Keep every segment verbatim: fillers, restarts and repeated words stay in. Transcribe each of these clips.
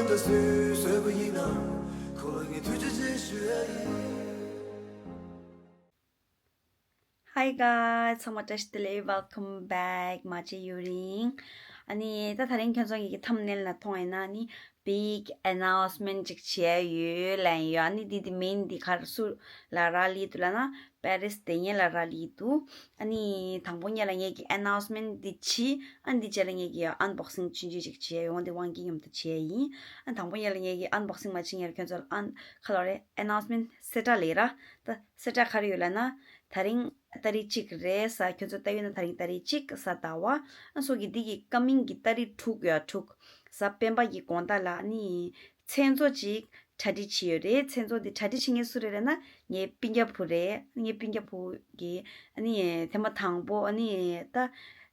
ད་སུས་བཟོས་པ་ཡིན་ན་ཁོ་ལ་ངས་ཐུགས་རྗེ་ཆེ་ཞུ་ཡ་ཡིན། Hi guys, ཚང་མ་བཀྲ་ཤིས་བདེ་ལེགས། Welcome back. མ་བརྗེད་ཡུན་རིང་། ཨ་ནི་ད་དེ་རིང་ཁྱོད་ཚོ་ངེད་ཀྱི་thumbnail་ལ་མཐོང་ཡིན་ན་ནི་big announcement་ཅིག་བྱས་ཡོད་ལབ་ཡོད། ཨ་ནི་འདི་འདི་མིན་འདི་ག་རེ་སུ་ལ་རག་ལས་འདུག་ལབ་ན་པེ་རིས་དེ་ཉིད་ལ་རག་ལས་འདུག་ཨ་ནི་དང་པོ་ཉིད་ལ་ངེད་ཀྱི་announcement་འདི་བྱས། ཨ་ནི་འདི་རྗེས་ལ་ངེད་ཀྱི་unboxing་ཆུང་ཆུང་ཅིག་བྱས་ཡོང་། འདི་དབང་གི་མཉམ་དུ་བྱས་ཡིན། ཨ་ནི་དང་པོ་ཉིད་ལ་ངེད་ཀྱི་unboxing་མ་བྱེད་སྔོན་ལ་ཁྱོད་ཚོ་ལ་ཨན་ཁ་ལོ་རེ་announcement་གསལ་བསྒྲགས་ལས་ར། ད་གསལ་བསྒྲགས་ག་རེ་ཡོད་ལབ་ན། དེ་རིང་ཏ་རིག་གཅིག་རེད་ས། ཁྱོད་ཚོ་ལྟ་ཡོད་ན་དེ་རིང་ཏ་རིག་གཅིག་གཟའ་ཟླ་བ། ཨ་སོ་གི་འདི་གི་coming་གི་ཏ་རིག་དྲུག་ཡོད། དྲུག་གཟའ་སྤེན་པ་གི་དགོང་དག་ལ་ནི་མཚན་ཚོགས་ཅིག་གྲ་སྒྲིག་བྱས་ཡོད་རེད། མཚན་ཚོགས་འདི་གྲ་སྒྲིག་བྱེད་མཁན་སུ་རེད་ལབ་ན་ངའི་སྤུན་ཀྱག་བུ་རེད། ངའི་སྤུན་ཀྱག་བུ་གི་ཨ་ནི་ཐེངས་མ་དང་པོ་ཨ་ནི་ད་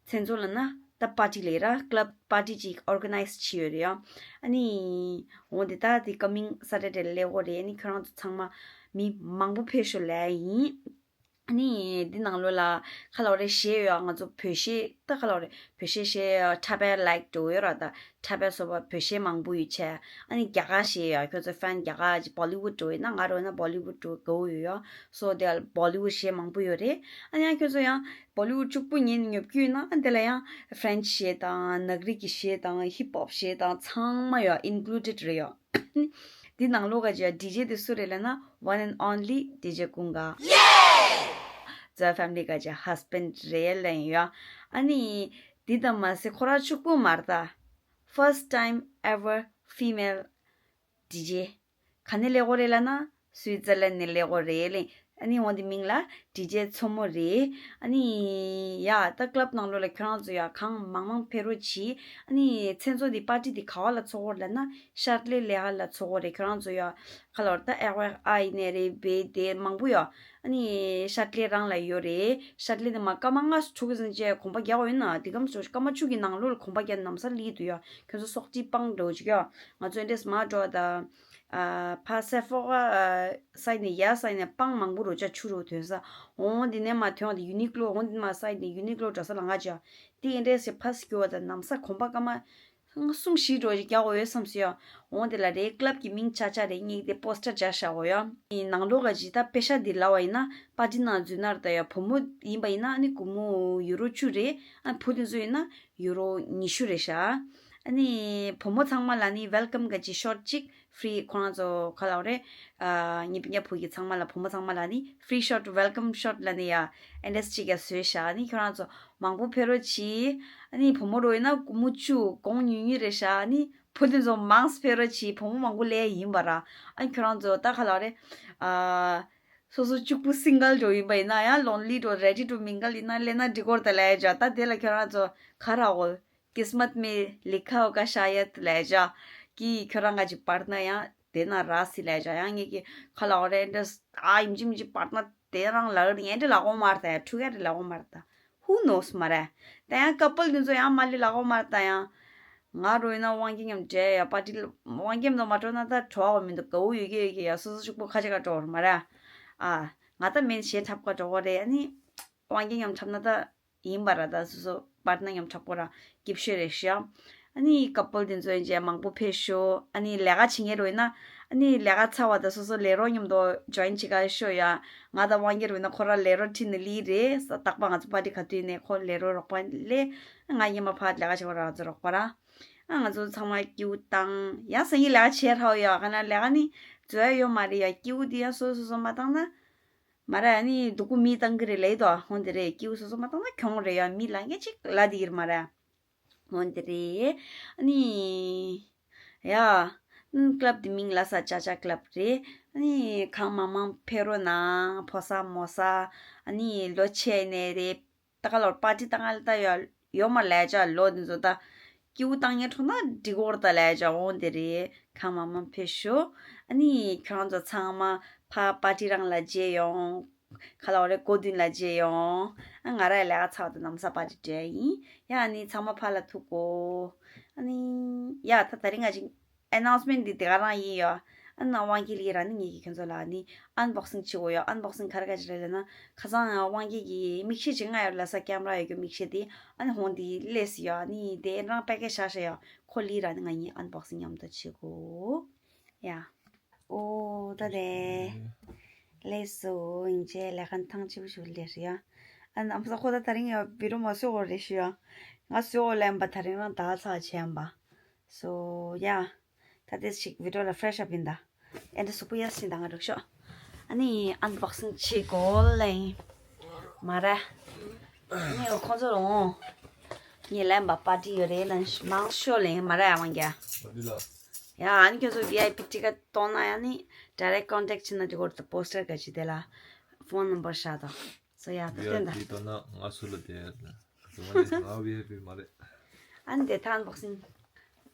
མཚན་ཚོགས་ལབ་ན་ད་party་ལས་ར་club party་ཅིག་organize་བྱས་ཡོད་རེད་ཡ། ཨ་ནི་འོང་འདི་ད་འདི་coming Saturday་ལ་སླེབས་ཀྱི་རེད། ཨ་ནི་ཁྱོད་རང་ཚོ་ཚང་མ་མི་མང་པོ་ཕེབས་ཤོག་ལབ་ཡིན། ཨ་ནི་འདི་ནང་ལོགས་ལ་ཁ་ལོ་རེ་བཞེས་ཡོད། ང་ཚོ་བོད་གཞས་ད་ཁ་ལོ་རེ་བོད་གཞས་བཞེས་ཡོད། འཁྲབ་པའི་like་འགྲོ་ཡོད་ར། ད་འཁྲབ་པའི་སོ་པ་བོད་གཞས་མང་པོ་ཡོད་ཆེ། ཨ་ནི་རྒྱ་གར་གཞས་ཡོད། ཁྱོད་ཚོ་fan་རྒྱ་གར་གྱི་Bollywood་འགྲོ་ཡོད་ན། ང་རོ་ན་Bollywood་འགྲོ་དགའ་བོ་ཡོད་ཡོད། སོ་དེ་Bollywood་གཞས་མང་པོ་ཡོད་རེད། ཨ་ནི་ཡང་ཁྱོད་ཚོ་ཡང་Bollywood་གཅིག་པུ་ཉན་ཉོབ་ཀྱི་ཡོད་ན། ཨ་དེ་ལ་ཡང་French་གཞས་དང་ནག་རིག་གི་གཞས་དང་hip hop་གཞས་དང་ཚང་མ་ཡོད། Included་རེད་ཡོད། འདི་ནང་ལོགས་ག་ཅི་DJ་དེ་སུ་རེད་ལབ་ན་one and only DJ Kunga། Zoya Family་ག་ཅི་husband་རེད་ལབ་ཡོད། ཨ་ནི་འདི་དང་མ་ཟད་ཁོ་རང་གཅིག་པུ་མ་རེད་ད། First time ever female DJ། ག་ནས་སླེབས་ཀྱི་རེད་ལབ་ན་Switzerland་ནས་སླེབས་ཀྱི་རེད་ལེ། ཨ་ནི་འོ་འདི་མིང་ལ་DJ་མཚོ་མོ་རེད། ཨ་ནི་ཡ་ད་club་ནང་ལོགས་ལ་ཁྱོད་རང་ཚོ་ཡ་གང་མང་མང་ཕེབས་རོགས་གྱིས། ཨ་ནི་མཚན་ཚོགས་འདི་party་འདི་ག་བ་ལ་ཚོགས་ཀྱི་རེད་ལབ་ན་Châtelet་ལས་ཧ་ལ་ཚོགས་ཀྱི་རེད། ཁྱོད་རང་ཚོ་ཡ་ཁ་ལོར་ད་ཨེ་ཝེ་ཨ་ཡིན་ནའི་རེད། བེ་དེ་མང་པོ་ཡོད། ཨ་ནི་Châtelet་རང་ལ་ཡོད་རེད། Châtelet་ནས་མ་སྐར་མ་ལྔ་དྲུག་ཙམ་བྱས་གོམ་པ་རྒྱག་པ་ཡིན་ན་འདི་གམ་སོ་སྐར་མ་བཅུ་གི་ནང་ལོགས་ལ་གོམ་པ་རྒྱག་ནམ་ས་ལི་འདུག་ཡ། ཁྱོད་ཚོ་སོག་ཅི་སྤང་འགྲོ་ཅིག་ཡ། ང་ཚོ་འདྲེས་མ་འགྲོ་ད། ཨ་ཕ་སེ་ཧྥོ་ཨ་སའི་ནས་ཡ་སའི་ནས་སྤང་མང་པོ་རུ་ཅ་ཆུ་རུ་ཐོན་ས། འོང་འདི་ནས་མ་ཐོན་ཏེ་Uniqlo། འོང་འདི་མ་སའི་ནས་Uniqlo་འགྲོ་ས་ལ་ང་ཅ། དེ་འདྲེས་སེ་ཕ་སི་སྐྱོ་བ་ད་ནམ་ས་གོམ་པ་སྐར་མ་གསུམ་བཞི་འགྲོ་ཅིག་རྒྱག་འོས་བསམ་སི་ཡ། འོང་དེ་ལ་རེད་club་གི་མིང་ཆ་ཆ་རེད། ངས་དེ་poster་རྒྱག་བཞག་འོ་ཡ། ནང་ལོགས་ག་ཅི་ད་པེ་ཤ་འདི་ལ་བ་ཡིན་ན་party་ནང་འཛུལ་ན་ར་ད་ཡ། བུ་མོ་ཡིན་པ་ཡིན་ན་ཨ་ནི་སྒོར་མོ་ཡུ་རོ་བཅུ་རེད། ཨ་བུ་དེ་ཚོ་ཡིན་ན་ཡུ་རོ་ཉི་ཤུ་རེད་ཤག་ཨ་ནི་བུ་མོ་ཚང་མ་ལ་ནི་welcome་ག་ཅི་shot་གཅིག་free། ཁོ་རང་ཚོ་ག་ལབ་རེད། ཨ་ངའི་སྤུན་ཀྱག་བུ་གི་ཚང་མ་ལ་བུ་མོ་ཚང་མ་ལ་ནི་free shot, welcome shot་ལ་ནི་ཡ་ཨེ་འདྲས་གཅིག་ཡ་བཟོས་ཤག་ཨ་ནི་ཁྱོད་རང་ཚོ་མང་པོ་ཕེབས་རོགས་གྱིས། ཨ་ནི་བུ་མོ་རོ་ཡིན་ན་སྒོར་མོ་བཅུ། གོང་ཉུང་ཉུང་རེད་ཤག་ཨ་ནི་བུ་དེ་ཚོ་མང་ཙམ་ཕེབས་རོགས་གྱིས། བུ་མོ་མང་པོ་སླེབས་ཡིན་པ་ར། ཨ་ནི་ཁྱོད་རང་ཚོ་ད་ག་ལབ་རེད། ཨ་སོ་སོ་གཅིག་པུ་single་འགྲོ་ཡིན་པ་ཡིན་ན་ཡང་lonely འགྲོ། Ready to mingle་ཡིན་ན་སླེབས་ན་འགྲིག་གོ་རེད་ད་ལབ་ཡ་ཅག་ད་དེ་ལ་ཁྱོད་རང་ཚོ་ག་ར་འོ། किस्मत में लिखा होगा शायद་ལབ་ཡ་ཅག་གི་ཁྱོད་རང་ག་ཅིག་བར་ན་ཡང་དེ་ན་ར་སི་ལབ་ཡ་ཅག་ཡང་ངེད་ཀྱི་ག་ལབ་རེད་འདྲ། ཨ་ཡིན་གཅིག་མིན་གཅིག་བར་ན་དེ་རང་ལ་ངས་འདྲ་ལབ་གོ་མ་རེད་ད་ཡ། ཕྲུ་གུ་འདྲ་ལབ་གོ་མ་རེད་ད། Who knows་མ་རེད། ད་ཡང་couple་དེ་ཚོ་ཡང་མ་ལི་ལབ་གོ་མ་རེད་ད་ཡང་། ང་རོ་ཡིན་ན་དབང་སྐྱིད་མཉམ་འབྲེལ་ཡ་party་དབང་སྐྱིད་མཉམ་དུ་མ་འགྲོ་ན་ད་བྲོ་བ་མི་འདུག་དགའ་བོ་ཡོད་ཀྱི་ཡོད་ཀྱི་ཡ། སོ་སོ་གཅིག་པུ་ཁ་ཅིག་ག་འགྲོ་བར་མ་རེད། ཨ་ང་ད་མེན་གཞས་འཁྲབ་ག་འགྲོ་གོ་རེད། ཨ་ནི་དབང་སྐྱིད་མཉམ་འཁྲབ་ན་ད་ཡིན་པ་ར། ད་སོ་སོ་partner་མཉམ་འཁྲབ་གོ་ར་སྐྱིད་ཤོས་རེད་ཤག་ཨ་ནི་couple་དེ་ཚོ་ཡིན་ཅེ་མང་པོ་ཕེབས་ཤོག་ཨ་ནི་ལས་ཀ་བྱེད་མཁན་རོ་ཡིན་ན་ཨ་ནི་ལས་ཀ་ཚར་བ་ད་སོ་སོ་ལས་རོགས་མཉམ་དུ་join་བྱེད་ག་ཤོག་ཡ། ང་དང་དབང་སྐྱིད་རོ་ཡིན་ན་ཁོ་ར་ལས་རོགས་ཁྲིད་ནས་ལི་རེད། རྟག་པར་ང་ཚོ་party་ག་དུས་ནས་ཁོ་ལས་རོགས་རོགས་པ་ལས། ང་ཉི་མ་ཕར་ལས་ཀ་བྱེད་གོ་ར་ང་ཚོ་རོགས་པ་ར། ཨ་ང་ཚོ་ཚང་མ་སྐྱིད་པོ་བཏང་ཡ། སང་ཉིན་ལས་ཀ་བྱེད་ར་འོ་ཡ། ག་ན་ལས་ཀ་ནི་འཛོལ་ཡ་ཡོད་མ་རེད་ཡ། སྐྱིད་པོ་དེ་ཡ་སོ་སོ་སོ་མ་བཏང་ན། མ་ར་ཨ་ནི་སྡུག་པོ་མི་བཏང་གི་རེད་ལེ་དོ། ཧོན་དེ་རེད། སྐྱིད་པོ་སོ་སོ་མ་བཏང་ན་གྱོང་རེད་ཡ། མི་ལ་ངེ་ཅིག་ལ་དེ་གིར་མ་ར། ཧོན་དེ་རེད། ཨ་ནི་ཡ། club་དེ་མིང་ལ་ས་ཅ་ཅ་club་རེད། ཨ་ནི་གང་མང་མང་ཕེབས་རོགས་གནང་། ཕོ་གསར་མོ་གསར་ཨ་ནི་ལོ་ཆེ་ནས་རེད། ད་ག་ལོར་party་བཏང་ང་ལ་ད་ཡོད་ཡོད་མ་ལས་ཅག་ལོ་འདི་ཚོ་ད་སྐྱིད་པོ་བཏང་ངེ་འཕྲོ་ན་འགྲིག་གོ་ར་ད་ལས་ཅག་འོང་དེ་རེད། གང་མང་མང་ཕེབས་ཤོག་ཨ་ནི་ཁྱོད་རང་ཚོ་ཚང་མ་ཕ་party་རང་ལ་མཇལ་ཡོང་། ག་ལ་བ་རེ་གོ་བདུན་ལ་མཇལ་ཡོང་། ཨ་ང་ར་ལས་ཀ་ཚར་བ་དང་ནམ་ས་party་འགྲོ་ཡ་ཡིན་ཡ། ཨ་ནི་ཚང་མ་ཕ་ལ་ཐུག་གོ་ཨ་ནི་ཡ་ད་ད་རིང་ང་ཅིག་announcement་འདི་དེ་ག་རང་ཡིན་ཡོད། ཨ་ནི་དབང་རྒྱལ་ལགས་རང་ནི་ངེད་ཀྱིས་ཁྱོད་ཚོ་ལ་ནི་ཨན་བོག་སིང་བྱེད་དགོས་ཡོད། ཨན་བོག་སིང་ག་རེ་ག་ཅི་རེད་ལབ་ན། ཁ་སང་ཡང་དབང་རྒྱལ་གྱི་མིག་ཤེལ་ཅིག་ང་ཡོད་ལ་ས་ཀེམ་ར་ཡོད་རྒྱུ་མིག་ཤེལ་དེ་ཨ་ནི་ཧོན་དེ་ལས་སུ་ཡོད། ཨ་ནི་དེ་རང་པེ་ཀེ་ཇ་ཤ་ཡོད། ཁོ་ལི་ར་ནི་ང་གཉིས་ཨན་བོག་སིང་མཉམ་དུ་བྱེད་དགོས་ཡ། ཨོ་ད་དེ་ལས་སུ་ཡིན་ཅེ་ལས་ཁན་ཐང་ཆེ་བོ་ཞིག་ལས་རེད་ཡ། ཨ་ནི་ཨམ་ས་ཁོ་ད་ད་རིང་ཡ་བི་རོ་མ་སུ་འོ་རེད་ཤི་ཡ། ང་སུ་འོ་ལེན་པ་ད་རིང་རང་ད་ཚ་ཆེན་པ། སོ་ཡ། ད་དེ་ཞིག་བི་རོ་ལ་ཕེ་རེ་ཤི་ཨབ་ཡིན་ད། ཨེ་འདྲ་སུ་པུ་ཡ་སི་ད་ང་རུག་ཤོ། ཨ་ནི་ཨན་བོག་སིང་བྱེད་དགོས་ལེ། མ་ར། ཨ་ནི་ཁོང་ཚོ་རང་། ངས་ལེན་པ་པར་ཊི་ཡོད་རེད་ལ་མང་ཤོ་ལེ་མ་ར་ཡ་མང་རྒྱ། ཡ་ཨ་ནི་ཁྱོད་ཚོ་བི་ཨའི་པི་ཊི་ཀེ་ཊི་གཏོང་ན་ཡ་ནི་ཌའི་རེག་ཊི་ཀོན་ཊེག་ཊི་བྱེད་ན་དེ་གོར་དུ་པོ་སི་ཊར་ག་ཅི་དེ་ལ་ཕོན་ནམ་བར་ཤ་དང་། སོ་ཡ་ད་བི་ཨའི་སྟོན་ད། པི་ལྟ་ན་ང་སུ་ལ་དེ་ཡ་ལ། ང་བི་ཨའི་པི་མ་རེད། ཨ་ནི་དེ་ཐང་བོག་སིང་།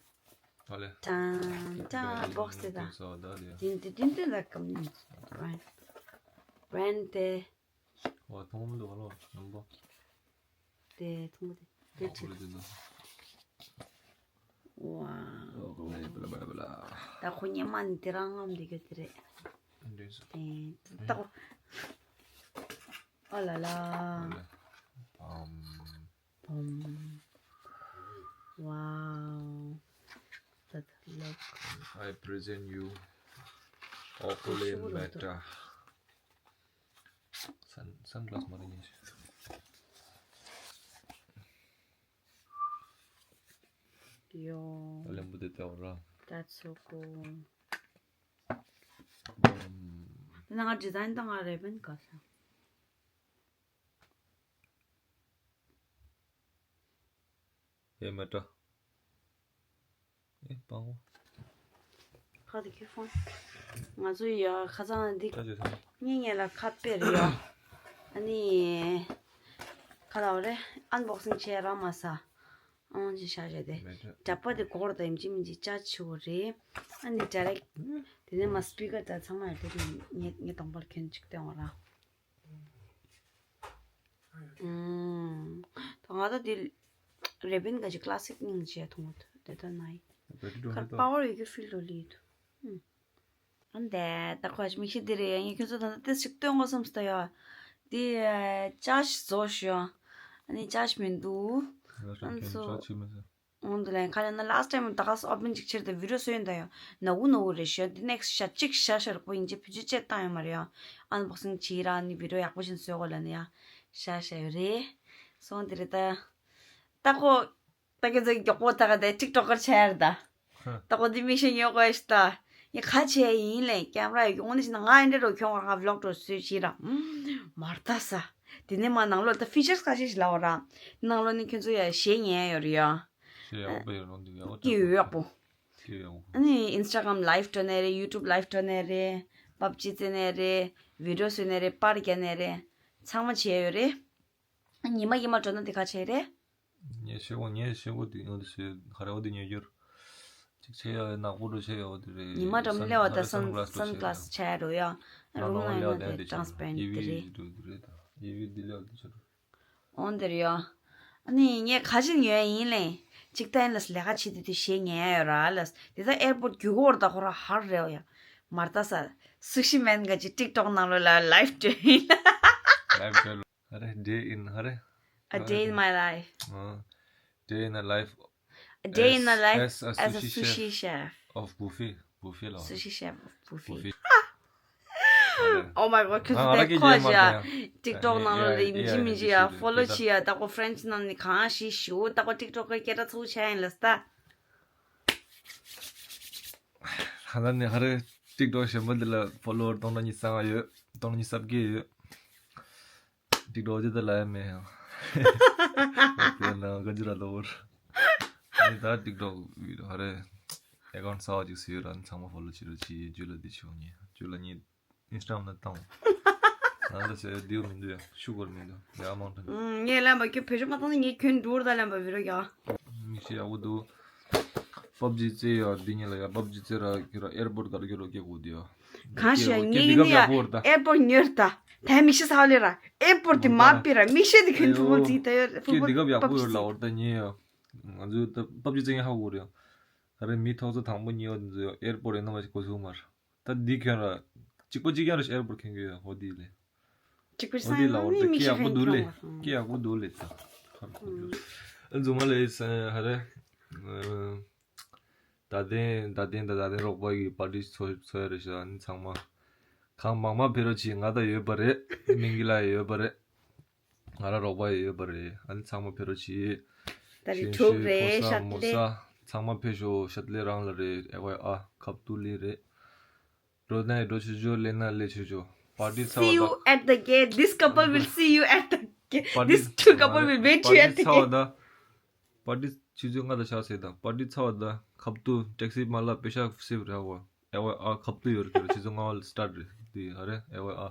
ཨ་ལེ། ཏང་ཏང་བོག་སི་དེ་དང་། ཏིན་ཏིན་ཏིན་ཏིན་ལ་ཀམ་ནི། བྷ་རེན་ཌི། བྷ་རེན་ཌི་དེ། ཝ་ཐོང་མི་འདུག་ག་ལོ་ནམ་པ། དེ་ཐོང་མི་དེ་དེ་ཁྲིད། ཨོ་ཁོ་རེ་དེ་འདུག་ཝ། ཨོ་ཁོ་རེ་བ་ལ་བ་ལ་བ་ལ། ད་ཁོ་ཉི་མ་ནི་དེ་རང་ངམ་དེ་ག་དེ་རེད། འདྲེས་སོ། དེ་ཏག་ཨོ་ལ་ལ། ཨོ་ལ། ཨམ། Boom. Wow. That look. I present you Oppo Lane Meta. Sun, sunglass མ་རེད་ཉེ་ཞིག Yo. ཨ་ལེམ་བུ་དེ་ལྟ་བ་ར། That's so cool. Boom. ད་ང་ཌི་ཛའིན་དང་ང་རེ་བན་ག་ས། ཨེ་མེ་ཏྲ། ཨེ་སྤང་བོ། ཁ་དེ་ཁྱོད་ཕོན། ང་ཚོ་ཡ་ཁ་སང་འདི་ད་ཅི་སོང་། གཉིས་གཉིས་ལ་ཁ་དཔེ་རེད་ཡ། ཨ་ནི། ཁ་ལ་བ་རེ་ཨན་བོག་སིང་བྱས་ར་མ་ས། ཨང་ཅི་ཤ་ཤ་དེ། མེ་ཏྲ། འདྲ་པ་དེ་གོར་དང་ཡིན་གཅིག་མིན་གཅིག་ཅ་ཆུ་བོ་རེད། ཨ་ནི་ཌའི་རེག་ཊི། དེ་ནས་མ་སི་པི་ཀར་དང་ཚང་མ་ཡ་དེ་དེ་ངས་ངས་གདོང་པར་གྱོན་གཅིག་སྟོན་བ་ར། ཨུམ། ད་ང་ད་དེ་རེ་བིན་ག་ཅིག་ཀླ་སིག་སྙིང་རྗེ་མཐོང་བ་དེ་ད་ནའི། ཁར་པ་ཝར་ཡོད་རྒྱུ་ཧྥིལ་ལོ་ལི་དུ། ཨུམ། ཨ་འདས་ད་ཁོ་ཞིག་མིག་ཤེལ་དེ་རེད་ཡ། ངས་ཁྱོད་ཚོ་ད་ལྟ་ཏེ་ཞིག་སྟོན་དགོས་བསམ་སྟ་ཡ། དེ་ཅ་ཞིག་བཟོ་ཞུ་ཡ། ཨ་ནི་ཅ་ཞིག་མི་འདུག་ཨ་ཚོ། འོང་དུ་ལན་ཁ་ལན་ན་last time ད་ག་སོ་ཨོ་པན་ཅིག་ཆེར་དེ་བི་ཌི་ཡོ་བཟོས་ཡིན་ད་ཡོ། ནག་འུ་ནག་འུ་རེད་ཤོད་དེ་next ཤ་གཅིག་ཤ་ཤ་རོགས་པོ་ཡིན་ཅེ་བུ་ཅི་ཅེ་བཏང་ཡོད་མ་རེད་ཡ། ཨན་བོག་སིང་བྱེད་ར་ནི་བི་ཌི་ཡོ་ཡག་པོ་ཞིག་བཟོས་གོ་ལ་ནི་ཡ། ཤ་ཤ་ཡོད་རེད། སོང་དེ་རེད་ད། ད་ཁོ། ད་ཁྱོད་ཚོ་མགྱོགས་པོ་ད་ག་དེ་ཊིག་ཊོག་ཀར་ཆགས་ཡ་རེད་ད། ད་ཁོ་འདི་མིག་ཤེལ་ཉོ་དགོས་ཤི་ད། ངས་ཁ་ཆེ་ཡིན་ལས་ཀེམ་ར་ཡོད་ཀྱི་འོང་ནི་ཞིག་ན་ང་ཨེ་འདྲ་རོ་ཁྱོད་ང་vlog་འགྲོ་སུས་བྱེད་ར། མར་ད་ས། དེ་ནས་མ་ནང་ལོགས་ད་ཕི་ཅར་ཁ་ཤས་ཤིག་ལབ་པ་ར། ནང་ལོགས་ནི་ཁྱོད་ཚོ་ཡ་གཞས་ཉན་ཡོད་རེད་ཡ། ཤེས་ཡག་པོ་ཡོད་རུང་འདུག་ཡག་པོ་སྐྱེ་ཡོད་ཡག་པོ། སྐྱེ་ཡག་པོ། ཨ་ནི་Instagram live འགྲོ་ནས་རེད། YouTube live འགྲོ་ནས་རེད། པབ་ཇི་རྩེ་ནས་རེད། བི་ཌི་ཡོ་བཟོས་ནས་རེད། པར་རྒྱག་ནས་རེད། ཚང་མ་བྱས་ཡོད་རེད། ཉི་མ་ཉི་མ་འགྲོ་ན་དེ་ག་བྱས་རེད། ངས་ཤེས་གོ་ངས་ཤེས་གོ་དེ་ཡོད་དེ་ཤེས་ཧ་རེ་བ་དེ་ཉོ་རྒྱུར། ཅིག་ཆེ་ཡ་ནག་པོ་འགྲོ་ཆེ་ཡ་བ་དེ་རེད། ཉི་མ་འགྲོ་མི་ལེ་བ་ད་སན་སན་ག་ལ་སི་ཆེ་ཡ་རུ་ཡ། རུམ་ལ་ཡོད་ན་དེ་ཊྲན་སི་པེ་རེན་ཊི་དེ་རེད། འོང་དེ་རེད་ཡ། ཨ་ནི་ངས་ག་ཅི་ཉོས་ཡིན་ལེ། ཅིག་ད་ཡིན་ལ་ལས་ཀ་བྱེད་དུས་དུས་ཞེ་ཉན་ཡོད་ར་ལ། དེ་ད་ཨེར་པོར་རྒྱུག་གོ་ར་ད་ཁོ་ར་ཧར་རེ་བ་ཡ། མར་ད་ས། སུ་ཤི་མན་ག་ཅི་ཊིག་ཊོག་ནང་ལོ་ལ་ལའིབ་འགྲོ་ཡིན་ལ། ལའིབ་འགྲོ་ལ། ཧ་རེ། Day in ཧ་རེ། A day in my life. ཨ། Day in a life. A day in a life as, as a as a sushi sushi chef. Chef of buffet. Buffet ལ། Sushi chef of buffet. Buffet. Oh my god, ཁྱོད་ཚོ་དེ་ཁོ་ཞིག་ཡ། ཊིག་ཊོག་ནང་ལོ་ལ་ཡིན་གཅིག་མིན་གཅིག་ཡ་ཕོ་ལོ་བྱེད་ཡ། ད་ཁོ་ཕྲེན་ཆི་ནང་ནས་གང་ཞིག་ཞུ། ད་ཁོ་ཊིག་ཊོག་གི་སྐད་གྲགས་ཚུགས་ཆ་ཡིན་ལ་སྟ། ཧ་ལ་ནི་ཧ་རེ། ཊིག་ཊོག་གཞན་པ་འདི་ལ་ཕོ་ལོ་ཝར་སྟོང་ཕྲག་ཉི་ཤུ་རྩ་ལྔ་ཡོད། སྟོང་ཕྲག་ཉི་ཤུ་རྩ་བརྒྱད་ཡོད། ཊིག་ཊོག་ཅི་ད་ལ་ཡ་མེད་ཡང་། དེ་ན་ག་ཅི་ར་ལོ་བར། ཨ་ནི་ད་ཊིག་ཊོག་ཧ་རེ། ཨེ་ཀའུན་ཊི་གསར་པ་ཅིག་བཟོས་ཡོད་ར། ཨ་ནི་ཚང་མ་ཕོ་ལོ་བྱེད་རོགས་བྱེད། ཇུ་ལ་འདི་བྱེད་འོང་ཉེ། ཇུ་ལ་ཉེ་ཨིན་སི་ཊ་གྷ་རམ་ན་བཏང་། ང་ལ་ཟེར་བདེ་པོ་མི་འདུག་ཡ། ཤུ་གོར་མི་འདུག་ཡ། མང་དྲགས། ངས་ལན་པ་ཁྱོད་བེད་སྤྱོད་མ་བཏང་ན་ངས་ཁྱོད་འགྲུར་ད་ལན་པ་བི་རོ་ཡ། མིག་ཤེལ་ཡག་པོ་འདུག་པབ་ཇི་རྩེ་ཡ་འདི་གཉིས་ལ་ཡ། པབ་ཇི་རྩེ་ར་ཁྱོད་ར་ཨེར་པོར་ག་རུ་ཁྱོད་ར་སྐྱེ་དགོས་འདུག་ཡ། གང་ཤེས་ངས་ཡིན་ཡ། ཨེར་པོར་ཉོས་ད། ད་མིག་ཤེལ་ས་ལེ་ར། ཨེར་པོར་དེ་མ་པི་ར། མིག་ཤེལ་དེ་ཁྱོད་ཕུ་བོ་ཙི་ད་ཡོད། ཕུ་བོ་དེ་གབ་ཡག་པོ་ཡོད་ལ། འོར་ད་ཉེ་ཡ། ང་ཚོ་ད་པབ་ཇི་རྩེ་ངས་ཧ་གོ་རེད། ད་རེ་མི་ཐོག་ཚོ་དང་པོ་ཉེ་བ་དེ་ཚོ་ཨེར་པོར་ཡིན་ན་མ་ཞིག་གོ་ཚུགས་མར། ད་འདི་གྱོན་ར། གཅིག་པ་གཅིག་རྐྱང་རེད་ཤག་ཨེར་པོར་གྱོན་གྱི་ཡོད། འོ་འདི་ལས། གཅིག་པ་ཨོ་འདི་ལ་འོ་ད་སྐད་ཡག་པོ་འདུག་ལས། སྐད་ཡག་པོ་འདུག་ལས་ད། ཨ་རྫུན་མ་ལས་ཧ་རེ། ད་ཐེངས་ད་ཐེངས་ད་ད་ཐེངས་རོགས་པ་གི་པར་ཏི་ཚོ་ཚོ་ཡ་རེད་ཤག་ཨ་ནི་ཚང་མ། གང་མང་མང་ཕེབས་རོགས་གྱིས། ང་ད་ཡོད་པ་རེད། མིང་གི་ལ་ཡོད་པ་རེད། ང་རང་རོགས་པ་ཡོད་པ་རེད། ཨ་ནི་ཚང་མ་ཕེབས་རོགས་གྱིས། ད་རེས་ཤན་ཤུས་ཕོ་གསར་མོ་གསར་ཚང་མ་ཕེབས་ཤོག་ཤ་ཏི་ལེ་རང་ལ་རེད། ཨེ་ཝའི་ཨ་ཁབ་ཏུ་ལི་རེད། འགྲོ་ན་འགྲོ་ཆོག་ཆོག་ལེན་ན་ལེན་ཆོག་ཆོག་པར་ཏི་ཚར་བ་དང་། See you at the gate. This couple will see you at the gate. པར་ཏི། These two couple will meet you at the gate. པར་ཏི་ཚར་བ་དང་། པར་ཏི་ཆུ་ཚོད་ལྔ་དང་ཕྱེད་ཙམ་དང་པར་ཏི་ཚར་བ་དང་ཁབ་ཏུ་ཊེག་སི་མ་ལ་པེ་ཤག་སེབ་རེད་བ། ཨེ་ཝའི་ཨ་ཁབ་ཏུ་ཡོད་རེད། ཆུ་ཚོད་ལྔ་བ་ལ་སི་ཊར་ཊི་རེད་དེ་ཨ་རེ། ཨེ་ཝའི་ཨ་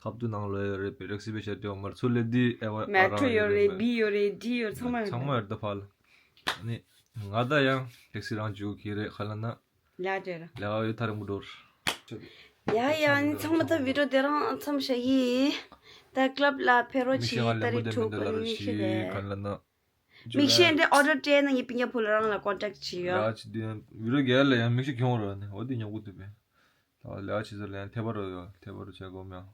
ཁབ་ཏུ་ནང་ལོགས་ཡོད་རེད། པེ་ཊེག་སི་པེ་ཤག་ཊི་མར་ཚུར་སླེབས་དུས་ཨེ་ཝའི་ཨ་མེ་ཊོ་རང་ཡོད་ཡོད་རེད། རེད། བི་ཡོད་རེད། ཌི་ཡོད་རེད། ཚང་མ་ཡོད་ཚང་མ་རེད། ཡོད་ད་ཕར་ལ། ཨ་ནི་ང་ད་ཡང་ཊེག་སི་རང་འཇུག་གི་རེད། ཁ་ལ་ན། ལ་ཏྲེ་ར། ལ་ཡོད་ཐ་རེ་མུ་འགྲོར། ཡ་ཡ་ཨ་ནི་ཚང་མ་ད་བི་ཌི་ཡོ་དེ་རང་མཚམས་བཞག་གི་ཡིན། ད་ཀླབ་ལ་ཕེབས་རོགས་མིག་ཤེལ་གྱིས། ང་ད་ལེན་པོ་རེད་དེ་ཐུག་མིན་ད་ལ་ར་མིག་ཤེལ་ཤི་རེད། ཁ་ལ་ན། མིག་ཤེལ་འདི་ཨོ་ཌར་སྤྲད་ན་ངས་སྤུན་ཀྱག་བུ་ལ་རང་ལ་ཀོན་ཊེག་བྱེད་ཡོད། ལ་ཅི་དུས་བི་རོ་རྒྱལ་ལ་ཡང་མིག་ཤེལ་གྱོང་རོགས་ནི་འོ་དེ་ཉོ་གུ་དུ་པས། ད་ལ་ཅི་ཟེར་ལ་ཡང་ཐེ་བ་རོ་ཡོད་ཐེ་བ་རོ་བྱས་གོ་མྱང་།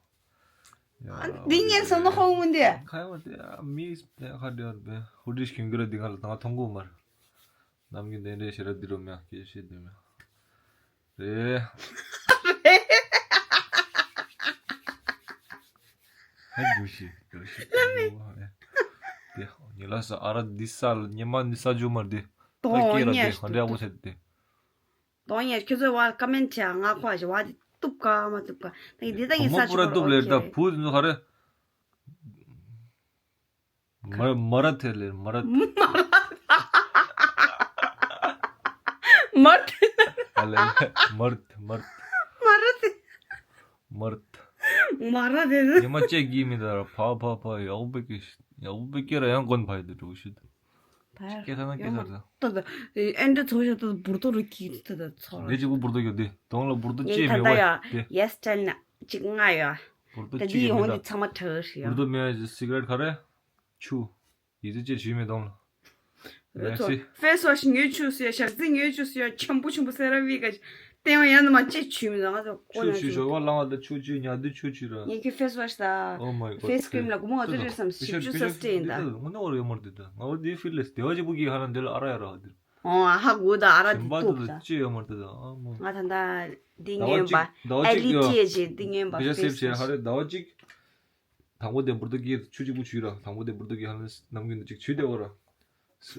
ཡ་ཨ་འདི་ངས་སོང་ན་ཧོ་མུན་དེ། ཁ་ཡ་མ་དེ་མིག་ཁ་དེ་བར་པས་ཧུ་ཌིས་གྱོང་གི་ར་འདི་ང་ལ་ད་ང་མཐོང་གོ་མར། ནམ་གྱི་འདི་འདྲའི་ཞེ་ར་འདི་རུ་མྱང་སྐད་བཤད་འདི་མྱང་། རེད། ཧ་རྒྱུ་ཤི་རྒྱུ་ཤི་ལ་མེ། དེ་ཉི་ལ་ས་ཨ་ར་འདི་ས་ལ་ཉི་མ་འདི་ས་རྒྱུ་མར་དེ་ད་དོང་སྐད་ར་ཉེ་དེ་ཧ་འདྲ་ཡག་པོ་ཆེ་དེ། དོང་ཉེ་ཁྱོད་ཚོ་བ་ཀ་མེན་ཊི་བྱ་ང་ཁོ་ཞི་བ་དེ་གཏུབ་ག་མ་གཏུབ་ག་ད་ཡི་འདི་ད་ཡི་ས་ཆུ་པུ་ར་གཏུབ་ལེར་ད་བུ་འདི་ཚོ་ཧ་རེ། མ་མ་ར་ཐེ་ལེ་མ་ར་ཐེ། མར་ཐེ། ཨ་ལེ་མར་ཐེ་མར་ཐེ། མར་ཐེ། མར་ཐེ། མར་ཐེ། ཉི་མ་ཅེ་གི་མི་ད་ར་ཕ་ཕ་ཕ་ཡག་པོ་ཀེ་ཡག་པོ་ཀེ་ར་ཡང་གོན་ཕ་ཡི་དུ་འགྲོ་ཤི་དུ། ཕ་ཡ་ཀེ་ཐ་ན་ཀེ་ཐ་ད། ད་ད་ཨེན་ཏི་ཚོ་ཤ་ད་འབུར་ཏོ་རུ་ཀི་ད་ད་ཚོ་ར། འདི་གཅིག་པུ་འབུར་ཏོ་གི་དེ་དོང་ལ་འབུར་ཏོ་ངས་ཅེ་ད་མི་ད་ཡ་ཡེ་སི་ཊལ་ན་གཅིག་ང་ཡ། འབུར་ཏོ་ད་ཅེ་འདི་ཡི་མི་ཧོང་ད། འདི་ཚང་མ་ཁྲག་ཤི་ཡ། འབུར་ཏོ་མེ་སི་ག་རེཊ་ག་རེ། ཆུ། ཡི་ཙི་ཅེ་ཆུ་མེ་དོང་ལ། ཨོ་ཚོ་ཕེ་སི་ཝ་ཤི་ཉོས་ཆུ་སི་ཡ་ཞག་རྩི་ཉོས་ཆུ་སི་ཡ་ཆམ་པོ་ཆམ་པོ་སེ་ར་བི་ག་ཏེ་ཡང་ཡང་ན་མ་ཅེ་ཆུ་མེ་དང་ང་ཚོ་ཀོ་ཆུ་ན་ཆུ་ཆུ་ཞོ་བ་ལང་བ་ད་ཆུ་ཆུ་ཉ་དུ་ཆུ་ཆུ་ར། ངས་ཁྱོད་ཕེ་སི་ཝ་ཤི་ད། Oh my god. ཕེ་སི་ཀི་རིམ་ལ་གོ་མོ་ང་ཚོ་རེད་བསམ་ཞིབ་ཆུ་སི་ཊེན་ད། ང་ནོར་ཡོད་མར་དུ་ད་ང་བ་དེ་ཕིལ་ལེ་སི་དེ་བ་ཅིག་པུ་གི་ཧ་ན་འདི་ལ་ཨ་ར་ཡ་ར་ཧ་དེ། ཨོ་ཨ་ཧ་གོ་ད་ཨ་ར་དེ་ཤིམ་པ་ཏུ་ཏུབ་ད། ཅི་ཡོད་མར་དུ་ད་ཨ་མོ། ང་ད་ད་འདི་ཉོས་པ་ཨེ་ལི་ཊི་ཨེ་ཅི་འདི་ཉོས་པ་ཕེ་སི་ཝ་ཤི། ཧ་རེ་ཟླ་བ་གཅིག་དང་པོ་དེ་འབུར་ཏོ་གི་ཆུ་གཅིག་པུ་ཆུ་ར། དང་པོ་དེ་འབུར་ཏོ་གི་ཧ་ལམ་ནམ་རྒྱུན་དུ་གཅིག་ཆུ་དེ་བོ་ར།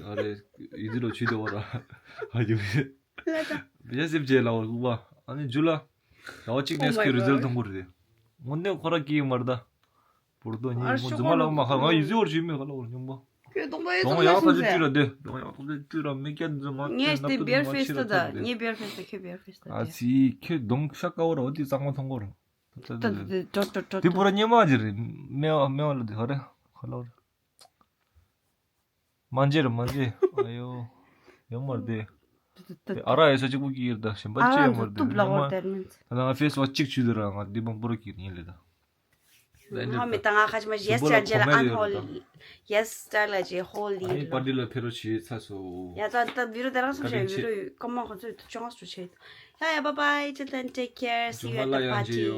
ཨ་རེ་ཡི་ཟི་རོ་ཆུ་དེ་བོ་ར། ཧ་ཡུ་ཡི་བྱ་སེབ་ཅེ་ལ་བོ་ལུག་པ། ཨ་ནི་ཇུ་ལ། ཟླ་བ་གཅིག་ནས་ཀྱི་རི་ཛལ་མཐོང་གི་རེད། དངོས་གནས་ཁོ་ར་གི་མར་ད། འབུར་ཏོ་ཉིན་མོ་རྫུན་མ་ལ་མ་ཁ་ང་ཡི་ཟི་བོར་ཆུ་མེད་ཁ་ལ་བོར་སྙོམས་པ། གདོང་པ་ཡང་ཐག་ཆོད་བཀྲུས་ར་དེ། གདོང་ཡང་ཐག་ཆོད་བཀྲུས་ར་མི་སྐྱ་འཛུམ་མ། ངས་དེ་བེར་ཕེ་སི་ད་ད། ངས་བེར་ཕེ་སི་ད་ཁྱོད་བེར་ཕེ་སི་ད། ཨ་ཙི་ཁྱོད་གདོང་ཤ་དཀར་བོ་ར་འོ་དེ་གཙང་མ་མཐོང་གོ་ར། ཏ་ཏ་ཏ་ཏ་ཏ་ཏ། དེ་པུ་ར་སྙེ་མ་ཅིག་རེད། སྨེ་བ་སྨེ་བ་ལ་དེ་ག་རེ་ག་ལ་རེད། མ་འཇེ་རེད་མ་འཇེ། ཨ་ཡོ། ཡོད་མ་རེད་དེ། ཏ་ཏ་ཏ་དེ་ཨ་ར་ཡོད་ས་གཅིག་པུ་གི་ཡིར་ད་གཞན་པ་ཨ་ཅི་ཡོད་མ་རེད་དེ། ཏུབ་ལ་སྙེ་མ་ཧོ་ཏེར་མིན། ད་ང་ཕེ་སི་ཝ་ཤི་གཅིག་བྱུས་དེ་ར་ང་འདི་མ་པུ་ར་གི་ཡིན་ལེ་ད། ང་མི་ད་ང་ཁ་ཅི་མ་ཡེ་སི་ཊལ་ཇེ་ལ་ཨན་ཧོལ་ཡེ་སི་ཊལ་ལ་ཇེ་ཧོལ་ཡིན། པར་ཊི་ལ་ཕེ་རོ་ཆི་ཚ་སོ། ཡ་ད་ད་བི་རོ་དེ་རང་སོང་ཤ་བི་རོ་ཀ་མ་ཁོ་ཚོས་ཅོང་སུ་ཆེ། ཡ་ཡ་bye bye till then take care see you at the party.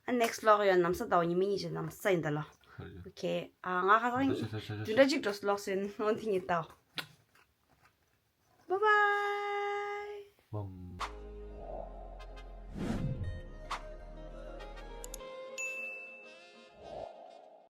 ཨ་next vlog་ཡང་མཇལ་ཡོང་། ཨ་next vlog་ཡང་ནམ་ས་ཡིན་ད་ལོ། ཧོ་ཡ། Okay ཨ་ང་ཁ་སང་ད་ཤ་ད་ཤ་ད་བདུན་ཕྲག་གཅིག་འགྲོ་vlog་སེ་ནོན་ཐིང་ཡིན་ད། Bye bye.